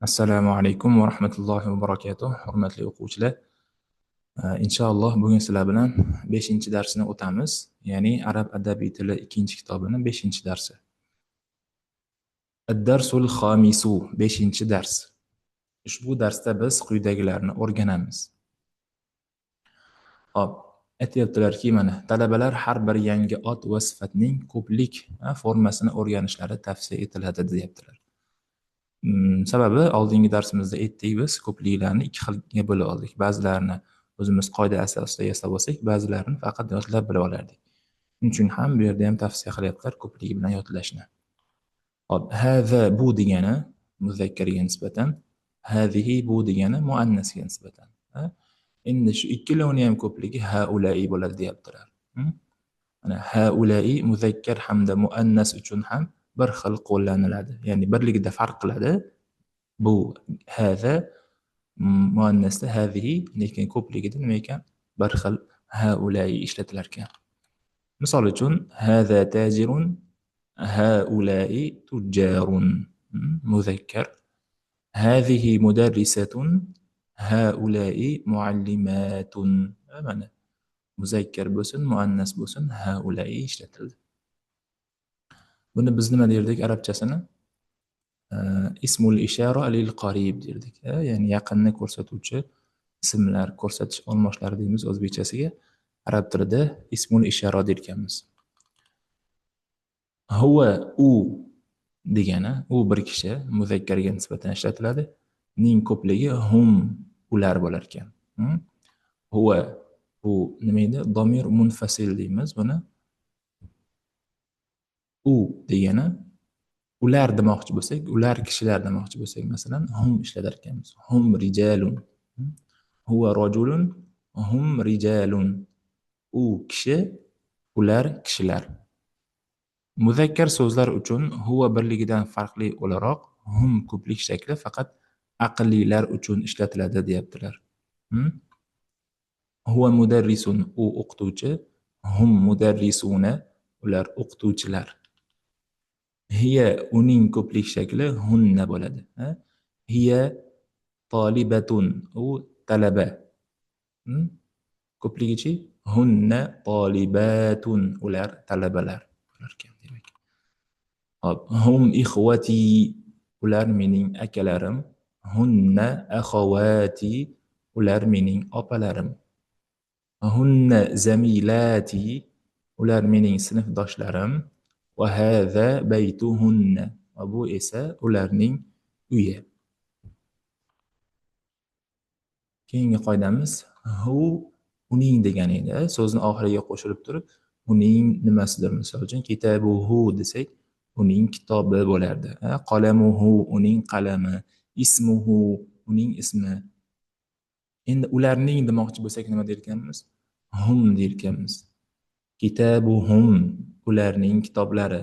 Assalomu alaykum va rahmatullohi va barakatuh. Hurmatli o'quvchilar, inshaalloh bugun sizlar bilan 5-darsni o'tamiz. Ya'ni arab adabiy tili 2-kitobini 5-darsi. Ad-darsul xamisu, 5-dars. Ushbu darsda biz quyidagilarni o'rganamiz. Xo'p, aytyaptilarki, mana talabalar har bir yangi ot va sifatning ko'plik formasini o'rganishlari tavsiya etiladi deyaptilar. Sababi oldingi darsimizda aytdik, biz ko'pliklarni ikki xilga bo'lib oldik. Ba'zilarini o'zimiz qoida asosida yasab olsak, ba'zilarini faqat yodlab bilib olardik. Shuning uchun ham bu yerda ham tavsiya qilyaptilar ko'pligi bilan yodlashni. Xo'p, haza bu degani muzakkarga nisbatan, hazihi bu degani muannasga nisbatan. Endi shu ikkalovini ham ko'pligi haulai bo'ladi deyaptilar. Mana haulai muzakkar hamda muannas uchun ham bir xil qo'llaniladi. Ya'ni birligida farq qiladi. Bu haza muannasda hazihi, lekin ko'pligida nima ekan? Bir xil haulai ishlatilar ekan. Misol uchun haza tajirun, haulai tujjarun, muzakkar. Hazihi mudarrisatun, haulai muallimatun. Mana muzakkar bo'lsin, muannas bo'lsin, haulai ishlatildi. Buni biz nima derdik arabchasini? Ismul ishara lil qarib derdik. Ya'ni yaqinni ko'rsatuvchi ismlar, ko'rsatish olmoshlari deymiz o'zbekchasiga. Arab tilida ismul ishara derkanmiz. Huwa u degani, u bir kishi muzakkarga nisbatan ishlatiladi. Ning ko'pligi hum, ular bo'lar ekan. Huwa bu nima edi? Domir munfasil deymiz buni. U degani ular demoqchi bo'lsak, ular kishilar demoqchi bo'lsak, masalan, hum ishlatar ekanmiz. Hum rijalun. Huwa rajulun, hum rijalun. U kishi, ular kishilar. Muzakkar so'zlar uchun huwa birligidan farqli o'laroq hum ko'plik shakli faqat aqllilar uchun ishlatiladi deyaptilar. Huwa mudarrisun, u o'qituvchi, hum mudarrisuna, ular o'qituvchilar. Hiya uning ko'plik shakli hunna bo'ladi. Hiya talibatun, u talaba. Ko'pligichi hunna talibatun, ular talabalar bo'larkan demak. Hop, hum ikhwati, ular mening akalarim. Hunna akhawati, ular mening opalarim. Hunna zamilati, ular mening sinfdoshlarim. Va haza baytuhunna, va bu esa ularning uyi. Keyingi qoidamiz hu uning degani edi. So'zni oxiriga qo'shilib turib uning nimasidir, misol uchun kitabuhu desak uning kitobi bo'lardi. Qalamuhu uning qalami, ismuhu uning ismi. Endi ularning demoqchi bo'lsak nima der ekanmiz? Hum der ekanmiz. Kitabuhum ularning kitoblari,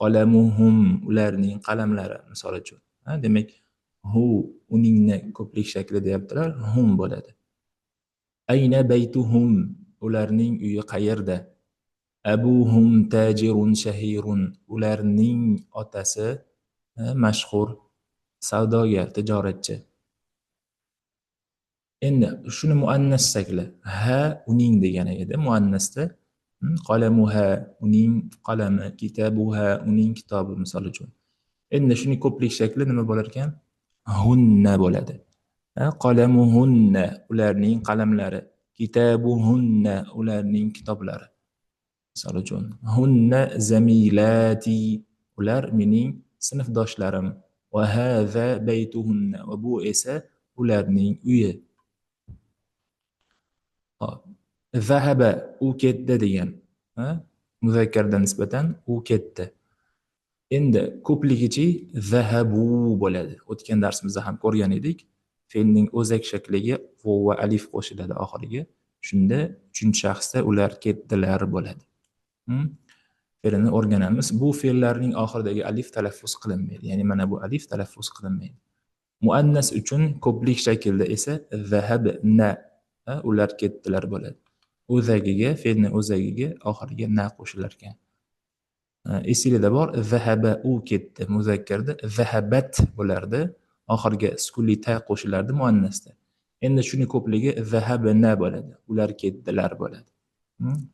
qalamuhum ularning qalamlari, misol uchun. Demak, hu uningni ko'plik shakli deyaptilar, hum bo'ladi. Ayna baytuhum, ularning uyi qayerda? Abuhum tajirun shahirun, ularning otasi mashhur savdogar, tijoratchi. Endi shuni muannas shakli, ha uning degani edi muannasda. Qalamuha uning qalami, kitabuha uning kitobi, misol uchun. Endi shuni ko'plik shakli nima bo'lar ekan? Hunna bo'ladi. Qalamuhunna ularning qalamlari, kitabuhunna ularning kitoblari. Misol uchun, hunna zamilati, ular mening sinfdoshlarim. Va haza baytuhunna, va bu esa ularning uyi. Xo'p, zahaba u ketdi degan, muzakkarga nisbatan u ketdi. Endi ko'pligichi zahabu bo'ladi. O'tgan darsimizda ham ko'rgan edik. Fe'lning o'zak shakliga vo va alif qo'shiladi oxiriga. Shunda uchinchi shaxsda ular ketdilar bo'ladi. Fe'lini o'rganamiz. Bu fe'llarning oxiridagi alif talaffuz qilinmaydi. Ya'ni mana bu alif talaffuz qilinmaydi. Muannas uchun ko'plik shaklda esa zahabna, ular ketdilar bo'ladi. O'zagiga, fe'lning o'zagiga oxiriga na qo'shilar ekan. Esingizda bor, zahaba u ketdi muzakkarda, zahabat bo'lardi. Oxiriga sukunli ta qo'shilardi muannasda. Endi shuni ko'pligi zahabna bo'ladi. Ular ketdilar bo'ladi.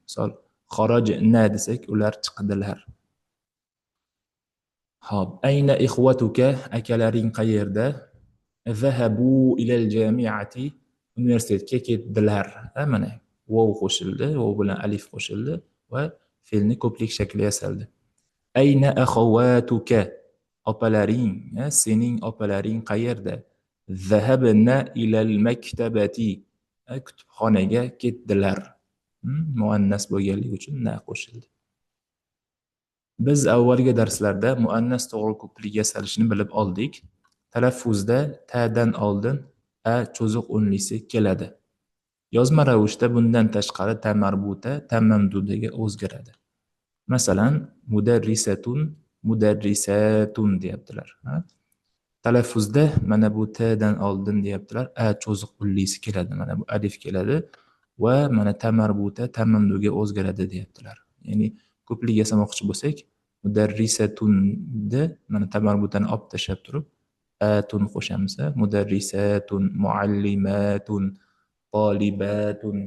Misol xarajna desak, ular chiqdilar. Xo'p, ayna ikhwatuka, akalaring qayerda? Zahabu ilal jami'ati, universitetga ketdilar. Mana vov qo'shildi, vov bilan alif qo'shildi va fe'lni ko'plik shakli yasaldi. Ayna akhawatuka, opalaring, sening opalaring qayerda? Zahabna ilal maktabati, kutubxonaga ketdilar. Muannas bo'lganligi uchun na qo'shildi. Biz avvalgi darslarda muannas to'g'ri ko'plik yasalishini bilib oldik. Talaffuzda ta'dan oldin a cho'ziq unlisi keladi. Yozma ravishda bundan tashqari ta marbuta ta mamdudaga o'zgaradi. Masalan, mudarrisatun, mudarrisatun deyaptilar. Talaffuzda mana bu t'dan oldin deyaptilar, a cho'ziq unlisi keladi, mana bu alif keladi va mana ta marbuta ta mamduga o'zgaradi deyaptilar. Ya'ni ko'plik yasamoqchi bo'lsak, mudarrisatunni mana ta marbutani olib tashlab turib atun qo'shamiz. Mudarrisatun, muallimatun, tolibatun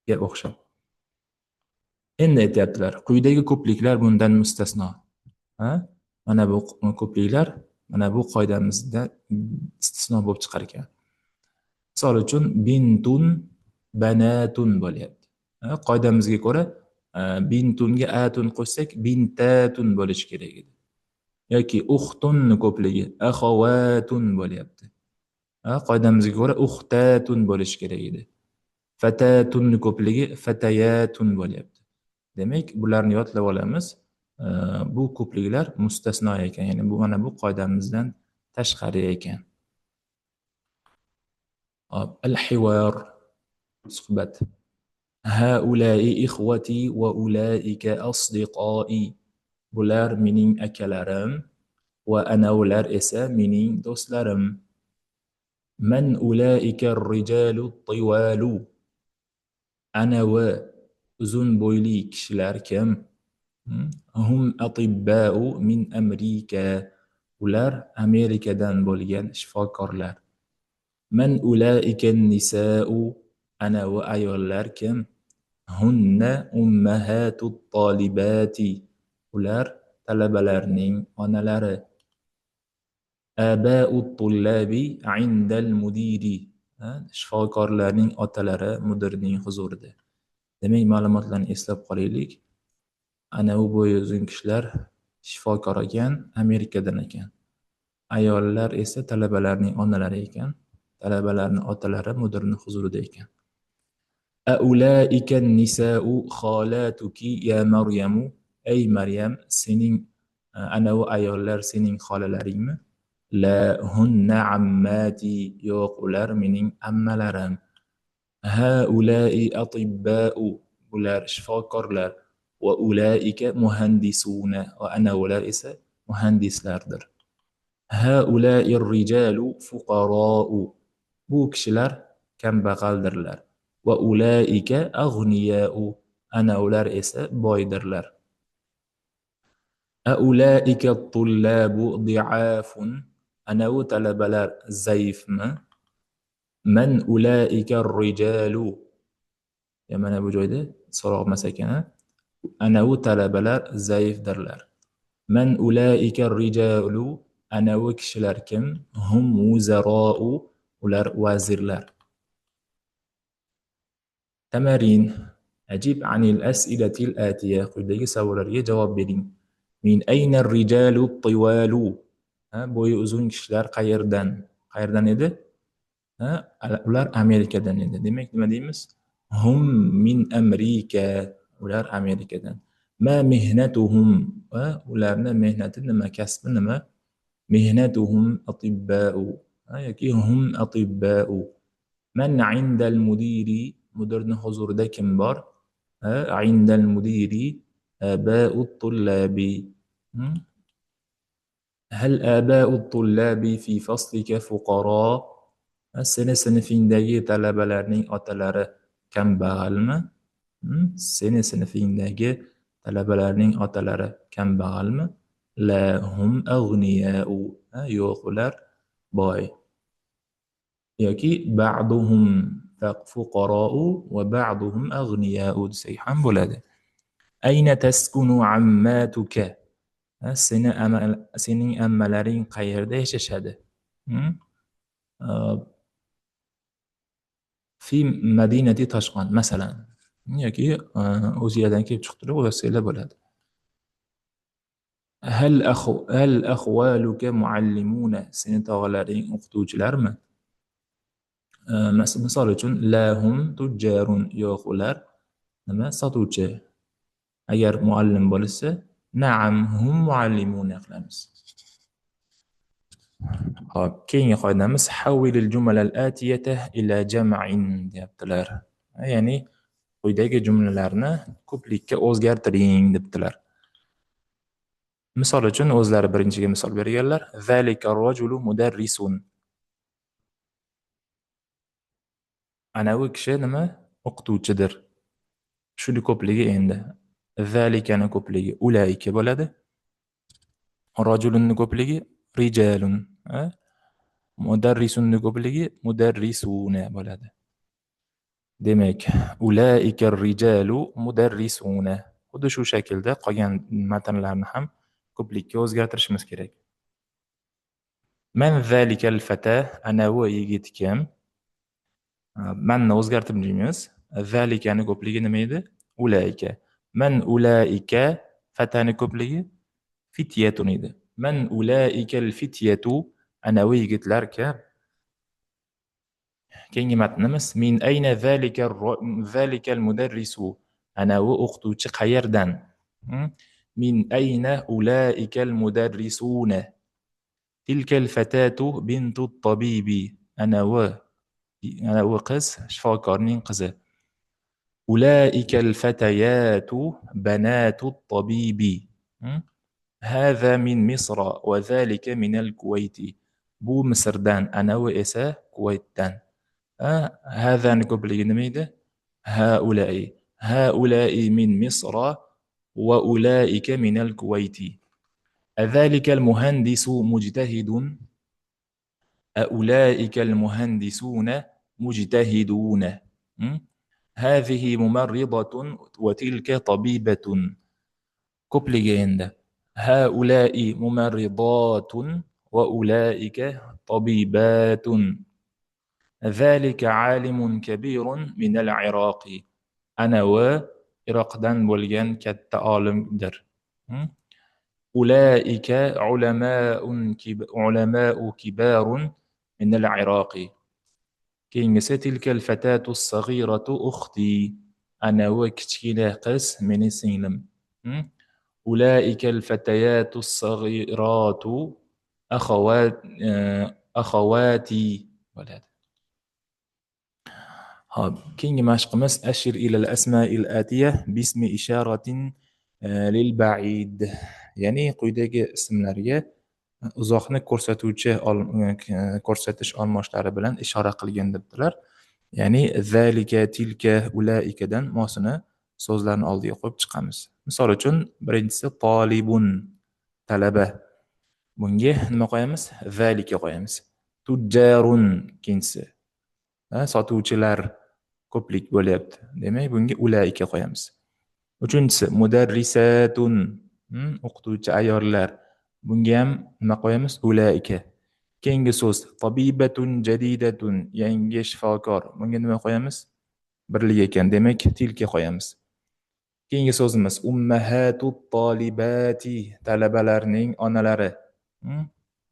ga o'xshab. Endi aytyaptilar, quyidagi ko'pliklar bundan mustasno. Mana bu ko'pliklar mana bu qoidamizda istisno bo'lib chiqar ekan. Misol uchun bintun, banatun bo'lyapti. Qoidamizga ko'ra bintunga atun qo'shsak bintatun bo'lishi kerak edi. Yoki uxtunni ko'pligi axavatun bo'lyapti. Qoidamizga ko'ra uxtatun bo'lishi kerak edi. Fatatunni ko'pligi fatayatun bo'lyapti. Demak, bularni yodlab olamiz. Bu ko'pliklar mustasno ekan, ya'ni bu mana bu qoidamizdan tashqari ekan. Al-hivar, suhbat. Haulai ikhwati va ulaika asdiqoi. Bular mening akalarim va ana ular esa mening do'stlarim. Man ulaika ar-rijalu at-tiwalu. Ana va uzun bo'yli kishilar kim? Hum atibba'u min Amerika. Ular Amerikadan bo'lgan shifokorlar. Man ulaika an-nisa'u. Ana va ayollar kim? Hunna ummahatut talibati. Ular talabalarning onalari. Aba'ut tullabi 'indal mudiri. Shifokorlarning otalari mudirning huzurida. Demak, ma'lumotlarni eslab qolaylik. Ana u bo'yi uzun kishilar shifokor ekan, Amerikadan ekan. Ayollar esa talabalarning onalari ekan. Talabalarning otalari mudirning huzurida ekan. Aulaika an-nisa'u khalatuki ya Maryamu. Ey Maryam, sening ana u ayollar sening xolalaringmi? La hunna ammati. Yo'q, ular mening ammalarim. Haulai atibba'u. Bular shifokorlar. Va ulaika muhandisuna. Va ana ular esa muhandislardir. Haulai ar-rijalu fuqara'u. Bu kishilar kambag'aldirlar. Va ulaika ag'niya'u. Ana ular esa boydirlar. Aulaika at-tullabu di'afun. Ana u talabalar zaifmi? Man ulaika ar-rijalu. Ya mana bu joyda so'roq emas ekan. Ana u talabalar zaifdirlar. Man ulaika ar-rijalu. Ana u kishilar kim? Hum wuzara'u. Ular vazirlar. Tamarin. Ajib anil as'ilatil atiya. Quyidagi savollarga javob bering. Min ayna ar-rijalu at-tiwalu? Bo'yi uzun kishilar qayerdan? Qayerdan edi? Ular Amerikadan edi. Demak, nima deymiz? Hum min Amerika. Ular Amerikadan. Ma mihnatuhum? Ularning mehnati nima, kasbi nima? Mihnatuhum atibba'u yoki hum atibba'u. Man 'indal mudiri? Mudirning huzurida kim bor? 'Indal mudiri aba'ut tullabi. Hal aba'ut tullabi fi faslika fuqara? Seni sinfingdagi talabalarning otalari kambag'almi? Seni sinfingdagi talabalarning otalari kambag'almi? La hum aghniyau. Yo'q, ular boy. Yoki ba'duhum fuqarou va ba'duhum aghniyau desak ham bo'ladi. Ayna taskunu ammatuka? Sening ammalaring qayerda yashashadi? Fi madinati Toshqon masalan, yoki o'zinglardan kelib chiqib turib yozsanglar bo'ladi. Hal akhwaluka muallimuna? Seni tog'alaring o'qituvchilarmi? Misol uchun la hum tujjarun. Yo'q, ular nima? Sotuvchi. Agar muallim bo'lsa, na'am hum muallimuna qilamiz. Xo'p, keyingi qoidamiz hawwilil jumalal atiyata ila jam'in deyaptilar. Ya'ni quyidagi jumlalarni ko'plikka o'zgartiring debdilar. Misol uchun o'zlari birinchiga misol berganlar. Zalika rajulu mudarrisun. Ana u kishi nima? O'qituvchidir. Shuni ko'pligi endi. Zalikani ko'pligi ulaika bo'ladi. Rajulunni ko'pligi rijalun, mudarrisunni ko'pligi mudarrisuna bo'ladi. Demak, ulaika rijalu mudarrisuna. Xuddi shu shaklda qolgan matnlarni ham ko'plikka o'zgartirishimiz kerak. Man zalikal fata, ana u yigit kim? Manni o'zgartirib deymiz. Zalikani ko'pligi nima edi? Ulaika. Man ulaika, fatani ko'pligi fityatun edi. Man ulaikal fityatu, ana u yigitlar kim? Keyingi matnimiz min ayna zalikal mudarrisu, ana u o'qituvchi qayerdan? Min ayna ulaikal mudarrisuna. Tilkal fatatu bintu tabibi, ana u qiz shifokorning qizi. Ulaikal fatayatu banatu tabibi. Hâzâ min Misra va zalika minal Kuvayti. Bu Misrdan, ana u esa Kuvaytdan. Hâzâni ko'pligi nima edi? Haulai. Haulai min Misra va ulaika minal Kuvayti. Azalikal muhandisu mujtahidun. Aulaikal muhandisuna mujtahiduna. Hâzihi mumarridatun va tilka tabibatun. Ko'pligi endi. Haulai mumarridatun va ulaika tabibatun. Zalika alimun kabirun minal Iroqi. Ana va Iroqdan bo'lgan katta olimdir. Ulaika ulama'u kibarun minal Iroqi. Keyingisi tilkal fatatu as-saghiratu ukhti. Ana va kichkina qiz meni singlim. Ulaikal fatayatu as-saghiratu akhawati bo'ladi. Xo'p, keyingi mashqimiz ashir ilal asma'il atiya bismi isharatin lil ba'id. Ya'ni quyidagi ismlarga uzoqni ko'rsatuvchi ko'rsatish olmoshlari bilan ishora qilgan debdilar. Ya'ni zalika, tilka, ulaikadan mosini so'zlarni oldiga qo'yib chiqamiz. Misol uchun birinchisi talibun, talaba. Bunga nima qo'yamiz? Zalika qo'yamiz. Tujjarun ikkinchisi. Sotuvchilar ko'plik bo'lyapti. Demak, bunga ulaika qo'yamiz. Uchinchisi mudarrisatun, o'qituvchi ayollar. Bunga ham nima qo'yamiz? Ulaika. Keyingi so'z tabibatun jadidatun, yangi shifokor. Bunga nima qo'yamiz? Birlik ekan, demak tilka qo'yamiz. Keyingi so'zimiz ummahatut talibati, talabalarning onalari.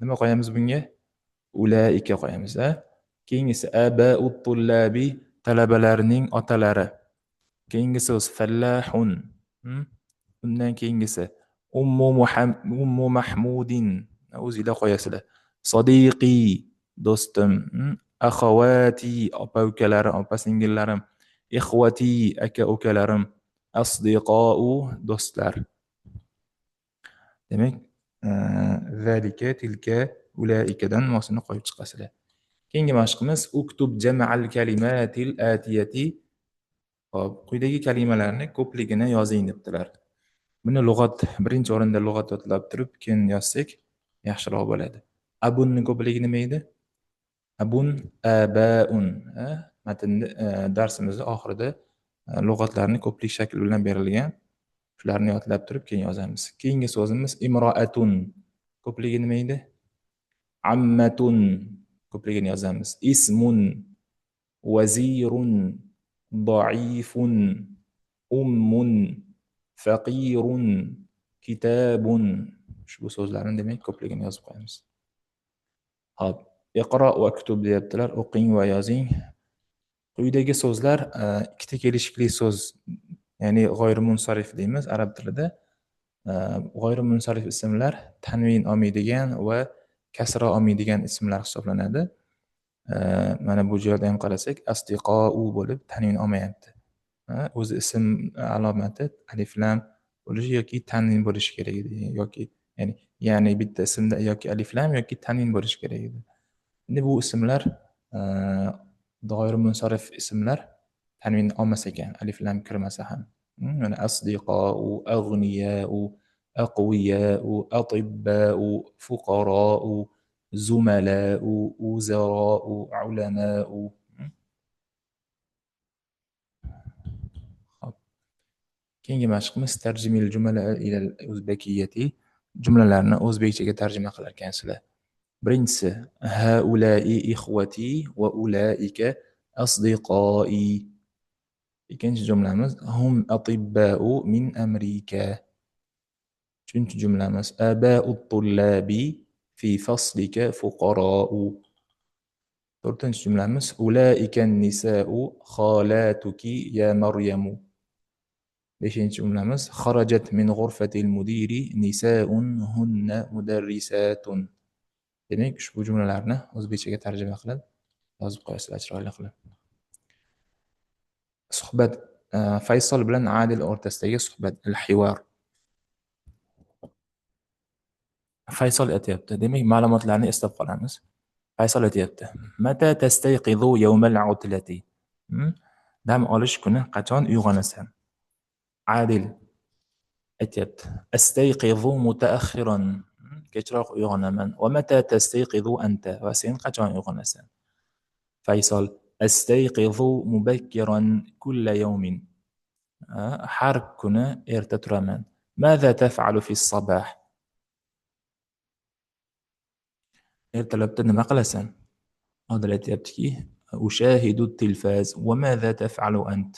Nima qo'yamiz bunga? Ulaika qo'yamiz, a? Keyingisi abaut tullabi, talabalarning otalari. Keyingi so'z fallahun. Undan keyingisi ummu mahmudin, o'zinglar qo'yasizlar. Sodiqi, do'stim. Akhawati, opa ukalarim, opa singillarim. Ikhwati, aka ukalarim. Asdiqau, do'stlar. Demak, zalika, tilka, ulaikadan mosini qo'yib chiqasizlar. Keyingi mashqimiz uktub jam'al kalimatil atiyati. Xo'p, quyidagi kalimalarni ko'pligini yozing debdilar. Buni lug'at, birinchi o'rinda lug'at yodlab turib, keyin yozsak yaxshiroq bo'ladi. Abunni ko'pligi nima edi? Abun, abaun. Matnni darsimizni oxirida lug'atlarni ko'plik shakli bilan berilgan. Shularni yodlab turib keyin yozamiz. Keyingi so'zimiz imroatun. Ko'pligi nima edi? Ammatun. Ko'pligini yozamiz. Ismun, vazirun, da'ifun, ummun, faqirun, kitabun. Ushbu so'zlarni demak ko'pligini yozib qo'yamiz. Xo'p, iqro va kutub deyaptilar, o'qing va yozing. Quyidagi so'zlar ikkita kelishikli so'z, ya'ni g'oyri-munsarif deymiz arab tilida. G'oyri-munsarif ismlar tanvin olmaydigan va kasra olmaydigan ismlar hisoblanadi. Mana bu joyda ham qarasak, asdiqou bo'lib tanvin olmayapti. O'zi ism alomati alif lam bo'lishi yoki tanvin bo'lishi kerak edi, yoki ya'ni bitta ismda yoki alif lam yoki tanvin bo'lishi kerak edi. Endi bu ismlar g'oyri-munsarif ismlar tanvin olmas ekan, alif lam kirmasa ham. Mana asdiqou, ag'niyau, aqviyau, atibbau, fuqarou, zumalau, uzarou, ulamau. Hop. Keyingi mashqimiz tarjimil jumla ila o'zbekiyati. Jumlalarni o'zbekchaga tarjima qilar ekansizlar. Birinchisi haulai ixvati va ulaika asdiqoi. Ikkinchi jumlamiz hum atibbau min amrika. Uchinchi jumlamiz aba'ut tullabi fi faslika fuqara'u. To'rtinchi jumlamiz ulaika an-nisa'u khalatuki ya Maryamu. Beshinchi jumlamiz kharajat min ghurfatil mudiri nisa'un hunna mudarrisatun. Demak, ushbu jumlalarni o'zbekchaga tarjima qilib yozib qo'yasizlar chiroyli qilib. Suhbat, Faysal bilan Adil o'rtasidagi suhbat, al-hivar. Faysal aytyapti. Demak, ma'lumotlarni eslab qolamiz. Faysal aytyapti. Mata tastayqizu yawmal utlati. Dam olish kuni qachon uyg'onasan? Adil aytyapti. Astayqizu mutaakhiran. Kechroq uyg'onaman. Va mata tastayqizu anta? Va sen qachon uyg'onasan? Faysal astayqizu mubakkiran kulla yawmin. Har kuni erta turaman. Maza taf'alu fi as-sabah? Ertalabda nima qilasan? Odil aytyaptiki, ushahidu at-tilfaz va maza taf'alu ant?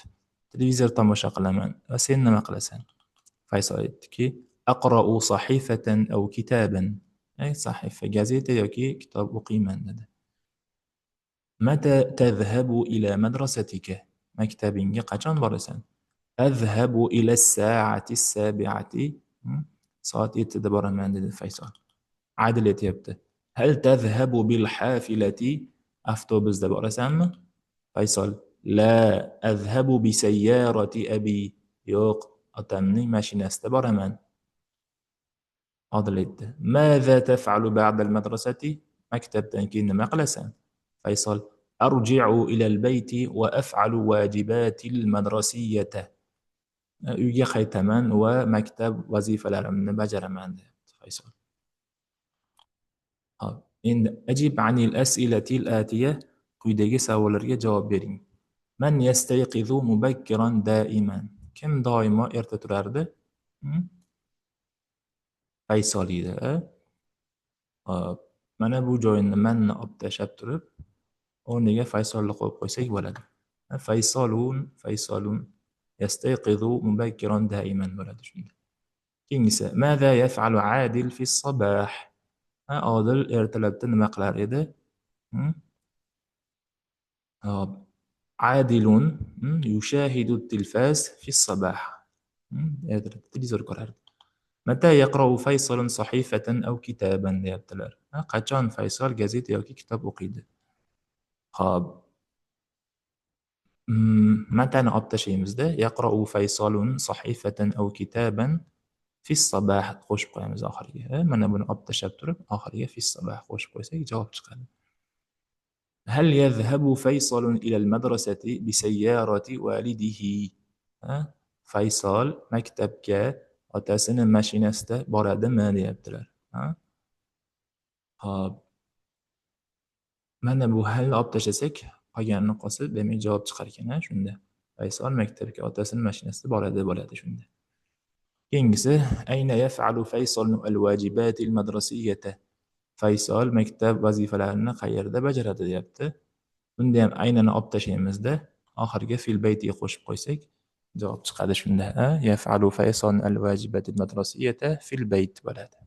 Televizor tomosha qilaman. Va sen nima qilasan? Faysal aytdiki, aqra'u sahifatan aw kitaban. Sahifa, gazeta yoki kitob o'qiyman dedi. Mata tadhhabu ila madrasatika? Maktabingga qachon borasan? Azhabu ila as-sa'ati as-sabi'ati. Soat 7 da boraman dedi Faysal. Adil aytyapti. Hal tadhhabu bil hafilati? Avtobusda borasanmi? Faysal la azhabu bi sayyarati abi. Yo'q, otamning mashinasida boraman. Odil aytdi. Maza taf'alu ba'da al-madrasati? Maktabdan keyin nima qilasan? Faysal arji'u ila al-bayti wa af'alu wajibati al-madrasiyyata. Uyga qaytaman va maktab vazifalarimni bajaraman deyapti Faysal. Hop, endi ajib anil as'ilati al-atiya, quyidagi savollarga javob bering. Man yastayqizu mubakkiran daiman? Kim doimo erta turardi? Faysal edi. Hop, mana bu joyini manni olib tashlab turib, o'rniga Faysolni qo'yib qo'ysak bo'ladi. Faysolun, Faysolun yastayqizu mubakkiran daiman bo'ladi shunda. Keyingisi, maza yaf'alu Adil fi as-sabah? Odil ertalabda nima qilar edi? Hop, Adilun yushahidu at-tilfaz fi as-sabah. Ertalabda televizor ko'rardi. Mata yaqra'u Faysalun sahifatan aw kitaban deyaptilar. Qachon Faysal gazeta yoki kitob o'qiydi? Xo'p. Matani olib tashlaymizda, yaqra'u Faysalun sahifatan aw kitaban fi as-sabah qo'shib qo'yamiz oxiriga. Mana buni olib tashlab turib, oxiriga fi as-sabah qo'shib qo'ysak javob chiqadi. Hal yadhhabu Faysalun ila al-madrasati bi sayyarati walidihi? Faysal maktabga Otasini mashinasida boradimi, deyaptilar. Ha? Xo'p. Mana bu halni olib tashlasak, qolganini qolsa, demak javob chiqar ekan, ha, shunda. Faysal maktabga otasini mashinasida boradi bo'ladi shunda. Keyingisi, ayna yaf'alu Faysal al-vajibati al-madrasiyyata. Faysal maktab vazifalarini qayerda bajaradi, deyapti. Bunda ham aynani olib tashlaymizda, oxiriga fil baytiga qo'shib qo'ysak, javob chiqadi shunda. Ha? Yaf'alu Faysal al-vajibati al-madrasiyyata fil bayt bo'ladi.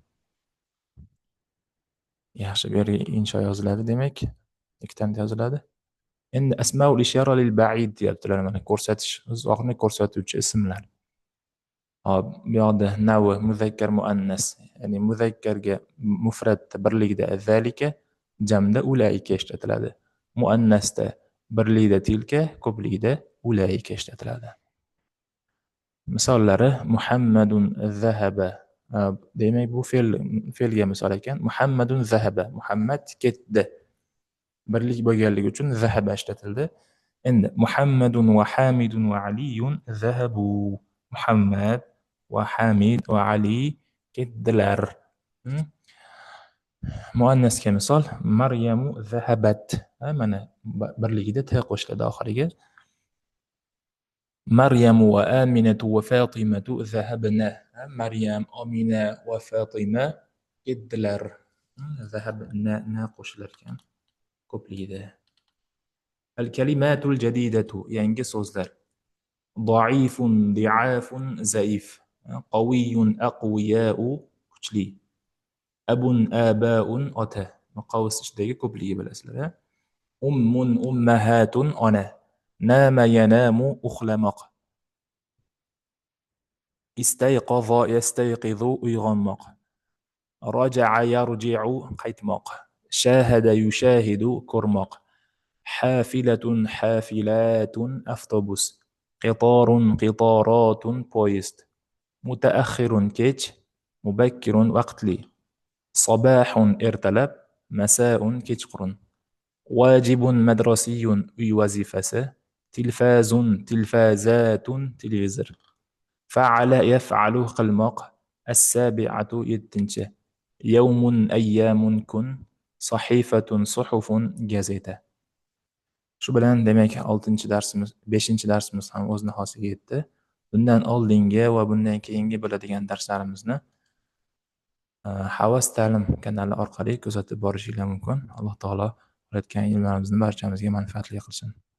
Yaxshi, bu yerga insho yoziladi demak, diktant yoziladi. Endi asmaul ishara lil ba'id deyaptilar, mana ko'rsatish, uzoqni ko'rsatuvchi ismlar. Hop, bu yoqda navi muzakkar muannas, ya'ni muzakkarga mufratda birlikda zalika, jamda ulaika ishlatiladi. Muannasda birlikda tilka, ko'plikda ulaika ishlatiladi. Misollari: Muhammadun zahaba. Demak, bu fe'lga misol ekan. Muhammadun zahaba. Muhammad ketdi. Birlik bo'lganligi uchun zahaba ishlatildi. Endi Muhammadun va Hamidun va Aliyun zahabu. Muhammad va Hamid va Ali ketdilar. Muannasga misol: Maryamu zahabat. Mana birligida t qo'shiladi oxiriga. Maryamu va Aminatu va Fatimatu zahabna. Maryam, Omina va Fatima ketdilar. Zahabna na qo'shilar ekan ko'pligida. Al-kalimatul jadidatu, yangi so'zlar. Da'ifun, di'afun, zaif. Qawiyyun, aqwiyau, kuchli. Abun, abaun, ota. Qavs ichidagi ko'pligi bilasizlar. Ummun, ummahatun, ona. Nama yanamu, uxlamoq. Istayqaza yastayqizu, uyg'onmoq. Raja'a yarji'u, qaytmoq. Shahada yushahidu, ko'rmoq. Hafilatun, hafilatun, avtobus. Qitorun, qitoratun, poyezd. Mutaaxirun, kech. Mubakkirun, vaqtli. Sabahun, ertalab. Masaun, kechqurun. Vajibun madrasiyun, uy vazifasi. Tilfazun, tilfazatun, televizor. Fa'ala yaf'alu, qilmoq. As-sabi'atu, yettinchi. Yawmun, ayyamun, kun. Sahifatun, suhufun, gazeta. Shu bilan demak 6-darsimiz, 5-darsimiz ham o'z nihosiga yetdi. Bundan oldingi va bundan keyingi bo'ladigan darslarimizni Havas ta'lim kanali orqali kuzatib borishinglar mumkin. Alloh taolo o'rgatgan ilmlarimizni barchamizga manfaatli qilsin.